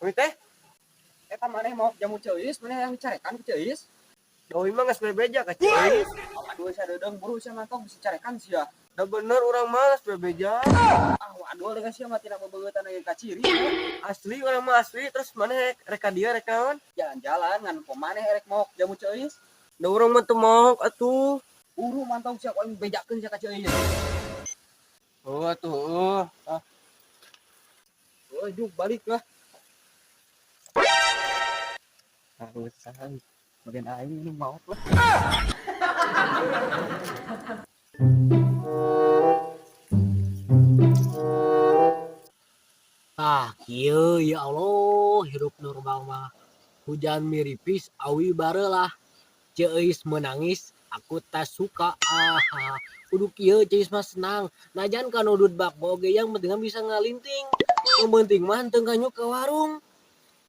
Umi teh, Eta maneh maok jamu ceuis, maneh yang dicarekan ku ceuis. Da umi mah geus bebeja ka ceuis. Aduh, saya deudeng buru sia mantong bisa carekan sia. Da bener urang mah geus bebeja. Ah, waduh dengan sia mah tina bebeungeutan ge kaciri. Asli urang mah asli, terus maneh rek ka dieu rek naon? Jalan-jalan ngan po maneh erek maok jamu ceuis. Da urang mah teu maok atuh. Buru mantong sia, ku aing bejakeun sia ka ceuis. Oh atuh, oh. Ah. Oh, juk balik lah. Harusan bagian aing ini maok lah. Ah, kieu ya Allah, hirup normal mah. Hujan miripis, awi bareulah. Ceuis menangis, aku tak suka. Ah, kudu kieu ceuis mah senang. Najan kanudut bakbo ge yang penting bisa ngalinting. Yang penting mah henteu kanyu ke warung.